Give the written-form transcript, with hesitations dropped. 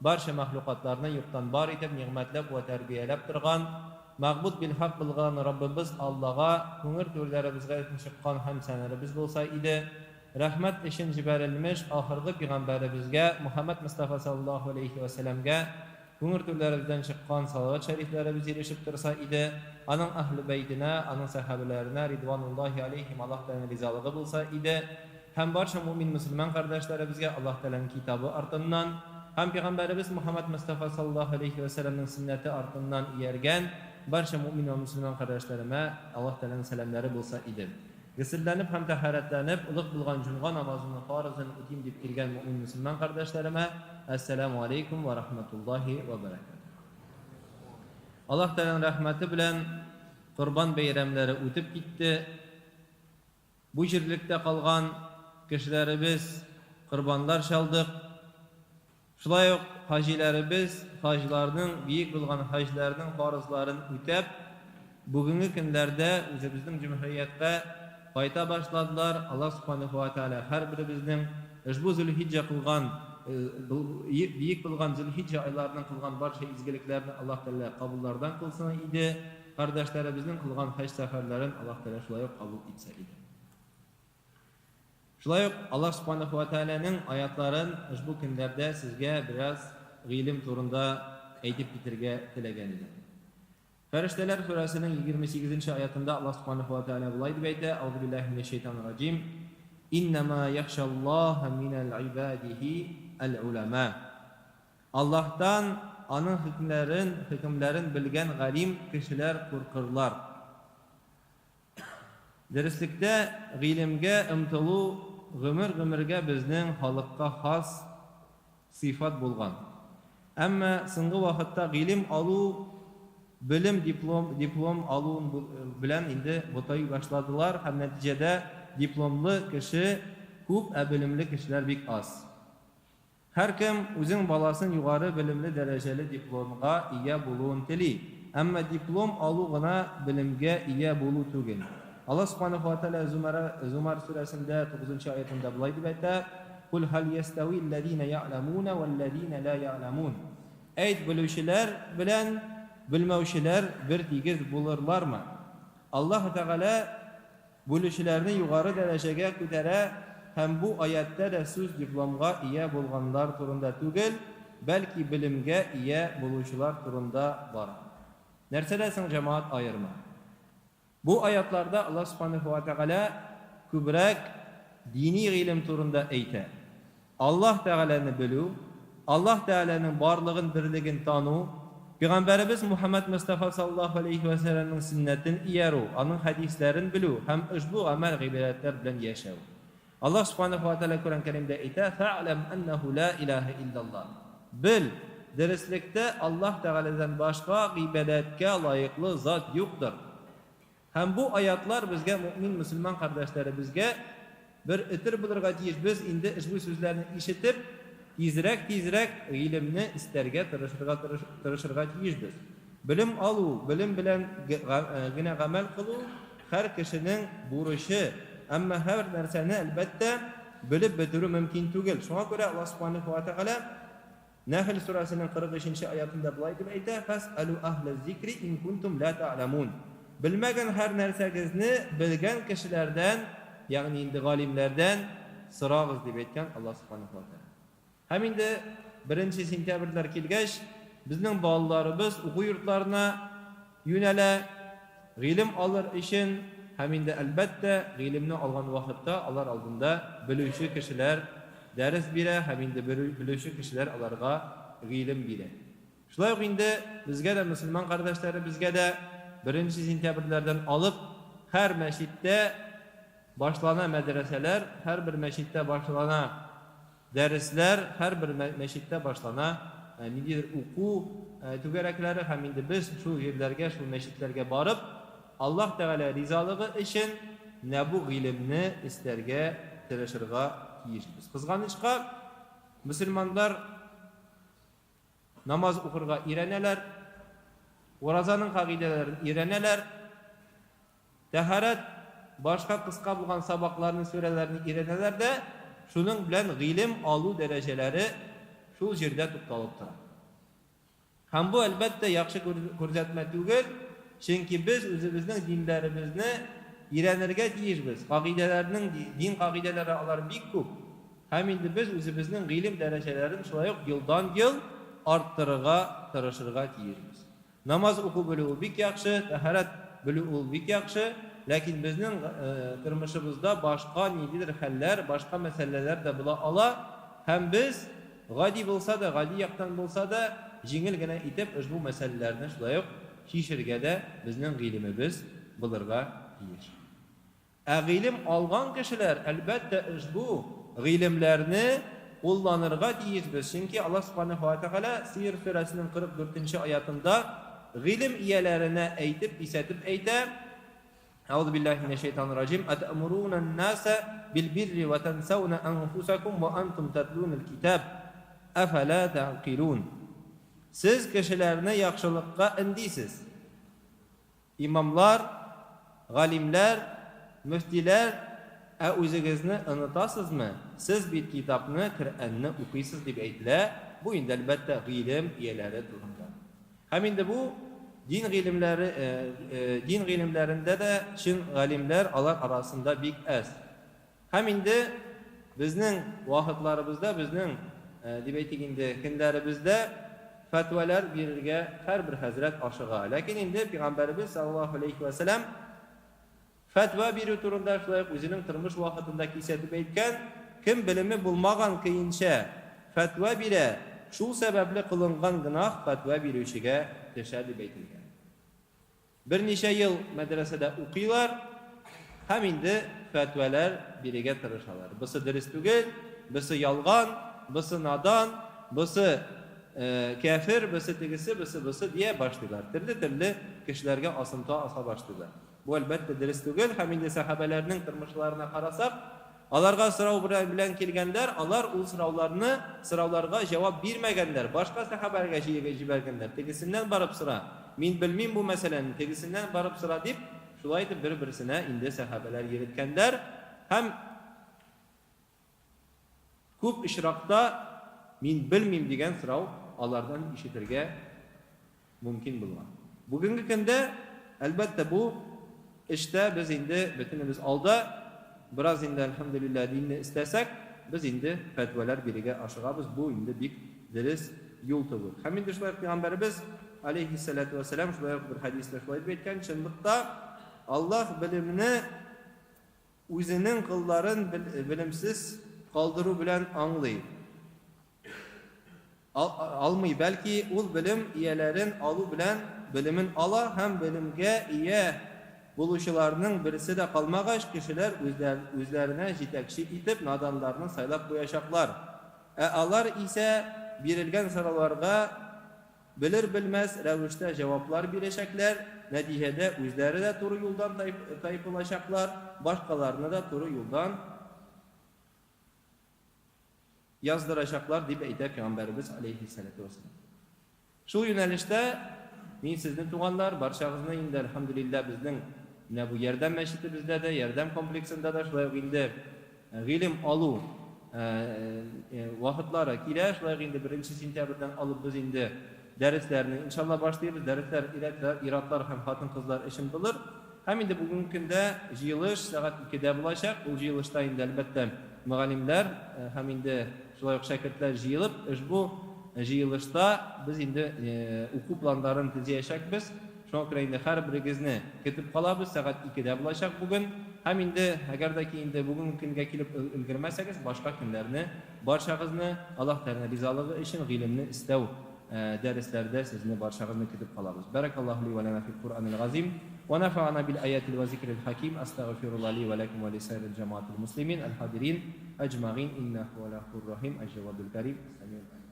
Барча мәхлукатларны юктан бар итеп, нигъмәтләп вә тәрбияләп торган, Мәгъбуд бил-хак булган Раббыбыз Аллага күңел түрләребезгә чыккан һәм сәнәребез булса иде. Рәхмәт өчен җибәрелмеш ахыргы пигамбәребезгә, Мөхәммәд Мостафа саллаллаһу галәйһи вә сәләмгә күңел түрләребездән чыккан салават шәрифләребез ирешеп торса иде, аның әһле бәйтенә, аның сәхабәләренә ридвануллаһи аләйһим Аллаһ Тәгаләнең ризалыгы булса иде. Һәм барча муэмин-мөселман кардәшләребезгә Аллаһ Тәгаләнең китабы артыннан һәм пигамбәребез Мөхәммәд Мостафа саллаллаһу галәйһи вә сәлләмнең сөннәте артыннан ияргән барча муэмин вә мөселман кардәшләремә Аллаһ Тәгаләнең сәламнәре булса иде. Госелләнеп һәм тәһарәтләнеп, олуг булган җомга намазының фарызын үтим дип килгән муэмин-мөселман кардәшләремә, Әссәламү галәйкүм вә рахмәтуллаһи вә бәрәкәтүһ. Аллаһ Тәгаләнең рәхмәте белән Корбан бәйрәмнәре үтеп китте. Бу җирлектә калган кешеләребез корбаннар чалдык. Шулай ук хаҗиләребез хаҗларның, биек булган хаҗларның фарызларын үтәп, бүгенге көннәрдә үзебезнең җөмһүрияткә кайта башладылар. Аллаһ Сүбхәнәһү вә Тәгалә һәрберебезнең ошбу Зөлхиҗҗә кылган, биек булган Зөлхиҗҗә айларының кылган барча изгелекләрне Аллаһ Тәгалә кабуллардан кылсын иде. Кардәшләребезнең кылган хаҗ сәфәрләрен Аллаһ Тәгалә шулай ук кабул итсә иде. Шулай ук Аллаһ Сүбхәнәһү вә Тәгаләнең аятларын ошбу көннәрдә сезгә бераз гыйлем турында әйтеп китергә теләгән идем. Фәрештәләр сүрәсенең 28 нче аятында Аллаһ Сүбхәнәһү вә Тәгалә болай дип әйтә, Әгъузу биллаһи минәш шәйтанир раҗим, Иннәмә яхшаллаһа минәл гыйбадиһи әл-уламә. Аллаһтан Аның хөкемнәрен, хөкемләрен белгән галим кешеләр куркырлар. Дөреслектә, гыйлемгә омтылу гомер-гомергә безнең халыкка хас сыйфат булган. Әмма соңгы вакытта гыйлем алу белем диплом, диплом алу белән инде бутый башладылар һәм нәтиҗәдә дипломлы кеше күп, ә белемле кешеләр бик аз. Һәркем үзең баласын югары белемле дәрәҗәле дипломга ия булуын тели. Әмма диплом алу гына белемгә ия булу түгел. Аллаһ Субханаһу ва Тәгалә Зумара, Зумар сүрәсендә тугызынчы аятында болай дип әйтә, Куль һәл ястәви лләзина я'ләмуна вәлләзина ла я'ләмун. Әйт, белүчеләр белән белмәүчеләр бертигез булырлармы? Аллаһ Тәгалә Бүлүчеләрне югары дәрәҗәгә күтәрә һәм бу аятьтә дә сүз дипломга ия булганнар турында түгел, бәлки белемгә ия булучылар турында бара. Нәрсәдә соң җәмәгать аерма? Бу аятларда Аллаһ Сүбхәнәһү вә Тәгалә күбрәк дини гыйлем турында әйтә. Аллаһ Тәгаләне белү, Аллаһ Тәгаләнең барлыгын, берлеген тану, Пигамбәребез Мухәммәд Мостафа саллаллаһу галәйһи вә сәлләмнең сөннәтен иярү, аның хәдисләрен белү һәм ошбу гамәл-гыйбадәтләр белән яшәү. Аллаһ Сүбхәнәһү вә Тәгалә Коръән Кәримдә әйтә, Фәгъләм әннәһү лә илаһә илляллаһ. Бел, дөреслектә Аллаһ Тәгаләдән башка гыйбадәткә лаеклы зат юктыр. Һәм бу аятлар безгә, мөэмин мөселман кардәшләребезгә бер өтер булырга тиеш, без инде ошбу сүзләрне ишетеп, тизрәк-тизрәк гыйлемне эстәргә тырышырга тырышырга тиешбез. Белем алу, белем белән генә гамәл кылу һәр кешенең бурычы, әмма һәр нәрсәне, әлбәттә, белеп бетерү мөмкин түгел. Шуңа күрә Аллаһ Субханәһү вә Тәгалә Нәхел сүрәсенең 43 нче аятында болай дип әйтә, Фәсьәлү әһләз зикри ин кунтум лә тәгъләмун. Белмәгән һәр нәрсәгезне белгән кешеләрдән, ягъни инде галимнәрдән сорагыз, дип әйткән Аллаһ Сүбхәнәһү вә Тәгалә. Һәм инде беренче сентябрьләр килгәч, безнең балаларыбыз уку йортларына юнәлә, гыйлем алыр өчен, һәм инде, әлбәттә, гыйлемне алган вакытта алар алдында белүче кешеләр дәрес бирә һәм инде белүче кешеләр аларга гыйлем бирә. Шулай ук инде безгә дә, мөселман кардәшләребезгә дә беренче сентябрьләрдән алып һәр мәчеттә башлана мәдрәсәләр, һәрбер мәчеттә башлана Дәресләр һәрбер мәчеттә башлана, ниндидер уку түгәрәкләре һәм инде без шул җирләргә, шул мәчетләргә барып, Аллаһ Тәгалә ризалыгы өчен менә бу гыйлемне эстәргә тырышырга тиешбез. Кызганычка, мөселманнар намаз укырга өйрәнәләр, уразаның кагыйдәләрен өйрәнәләр, Тәһарәт, башка кыска булган сабакларны, сүрәләрне өйрәнәләр дә, шуның белән гыйлем алу дәрәҗәләре шул җирдә тукталып тора. Һәм бу, әлбәттә, яхшы күрсәтмә түгел, чөнки без үзебезнең динләребезне өйрәнергә тиешбез. Кагыйдәләрнең, дин кагыйдәләре алар бик күп. Һәм инде без үзебезнең гыйлем дәрәҗәләрен шулай ук елдан-ел арттырырга тырышырга тиешбез. Намаз уку белү ул бик яхшы, тәһарәт белү ул бик яхшы, ләкин безнең тормышыбызда башка ниндидер хәлләр, башка мәсьәләләр дә була ала һәм без, гади булса да, гади яктан булса да, җиңел генә итеп ошбу мәсьәләләрне шулай ук чишергә дә безнең гыйлемебез булырга тиеш. Ә гыйлем алган кешеләр, әлбәттә, ошбу гыйлемләрне кулланырга тиешбез, чөнки Аллаһ Сүбхәнәһү вә Тәгалә Сыер сүрәсенең 44 нче аятында гыйлем ияләренә әйтеп, кисәтеп әйтә, Әгъузу биллаһи минәш шәйтанир раҗим, Әтәэмурунан-наса бил-бирри вә тәнсәүнә әнфусәкум вә әнтум тәтлунал китаб, әфәлә тәгъкилун. Сез кешеләрне яхшылыкка өндисез. Имамлар, галимләр, мөфтиләр, ә үзегезне онытасызмы, сез бит китапны, Коръәнне укыйсыз дип әйтелә, бу инде, әлбәттә, гыйлем ияләре турында. Һәм инде бу дин гыйлемләре, дин гыйлемләрендә дә чын галимләр алар арасында бик әз. Һәм инде безнең вакытларыбызда, безнең, дип әйтик инде, көннәребездә фәтвәләр бирергә һәрбер хәзрәт ашыга. Ләкин инде Пәйгамбәребез саллаллаһу алейһи вә сәлләм фәтва бирү турында шулай ук үзенең тормыш вакытында кисәтеп әйткән, кем белеме булмаган көенчә фәтва бирә, шул сәбәпле кылынган гөнаһ фәтва бирүчегә төшә дип әйтелгән. Берничә ел мәдрәсәдә укыйлар һәм инде фәтвәләр бирергә тырышалар. Бусы дөрес түгел, бусы ялган, бусы надан, бусы кяфер, бусы тегесе, бусы бусы дия башлыйлар. Төрле-төрле кешеләргә асымта аса башлыйлар. Бу, әлбәттә, дөрес түгел һәм инде сәхабәләрнең тормышларына карасак, Аларга сорау белән килгәннәр, алар ул сорауларны, сорауларга җавап бирмәгәннәр, башка сәхабәләргә җибәргәннәр, тегесеннән барып сора, мин белмим бу мәсьәләне, тегесеннән барып сора дип, шулай итеп бер-берсенә инде сәхабәләр йөреткәннәр һәм күп очракта мин белмим дигән сорау алардан ишетергә мөмкин булган. Бүгенге көндә, әлбәттә, бу эштә без инде бөтенебез алда, бераз инде, әлхәмдүлилләһ, динне эстәсәк, без инде фәтвәләр бирергә ашыгабыз, бу инде бик дөрес юл түгел. Һәм инде шулай ук пәйгамбәребез, алейһиссәләтү вәссәлам, шулай ук бер хәдистә шулай дип әйткән, Чынлыкта Аллаһ белемне үзенең колларын белемсез калдыру белән аңлый. Алмый, бәлки ул белем ияләрен алу белән белемен ала һәм белемгә ия булучыларның берсе дә калмагач, кешеләр үзләренә җитәкче итеп наданнарны сайлап куячаклар. Ә алар исә бирелгән сорауларга белер-белмәс рәвештә җаваплар бирәчәкләр, нәтиҗәдә үзләре дә туры юлдан тайпылачаклар, башкаларны да туры юлдан Яздырачаклар, дип әйтә пәйгамбәребез аләйһиссәләтү вәссәлам. Шул юнәлештә мин сезне, туганнар, барчагызны инде, әлхәмдүлилләһ, безнең менә бу Ярдәм мәчетебездә дә, Ярдәм комплексында да шулай ук инде гыйлем алу вакытлары килә. Шулай ук инде беренче сентябрьдән алып без инде дәресләрне, иншалла, башлыйбыз. Дәресләр ир-атлар һәм хатын-кызлар өчен булыр. Һәм инде бүгенге көндә җыелыш сәгать икедә булачак. Ул җыелышта инде, әлбәттә, мөгаллимләр һәм инде шулай ук шәкертләр җыелып, ошбу җыелышта без инде уку планнарын төзиячәкбез. Шуңа күрә инде һәрберегезне көтеп калабыз, сәгать икедә булачак бүген. Һәм инде, әгәр дә ки инде бүгенге көнгә килеп өлгермәсәгез, башка көннәрне барчагызны Аллаһ Тәгаләнең ризалыгы өчен гыйлемне эстәү дәресләрдә сезне барчагызны көтеп калабыз. Бәрәкаллаһу ли вә ләнә фил Куръанил газим, вә нәфәгъна бил аятил вә зикрил хаким, астагъфируллаһ ли вә ләкүм вә лисаирил җәмәгатил муслимин әл-хадирин әҗмәгыйн, иннәһу һуәл гафурур рахим, әл-җәвадул кәрим, әс-сәмиул алим.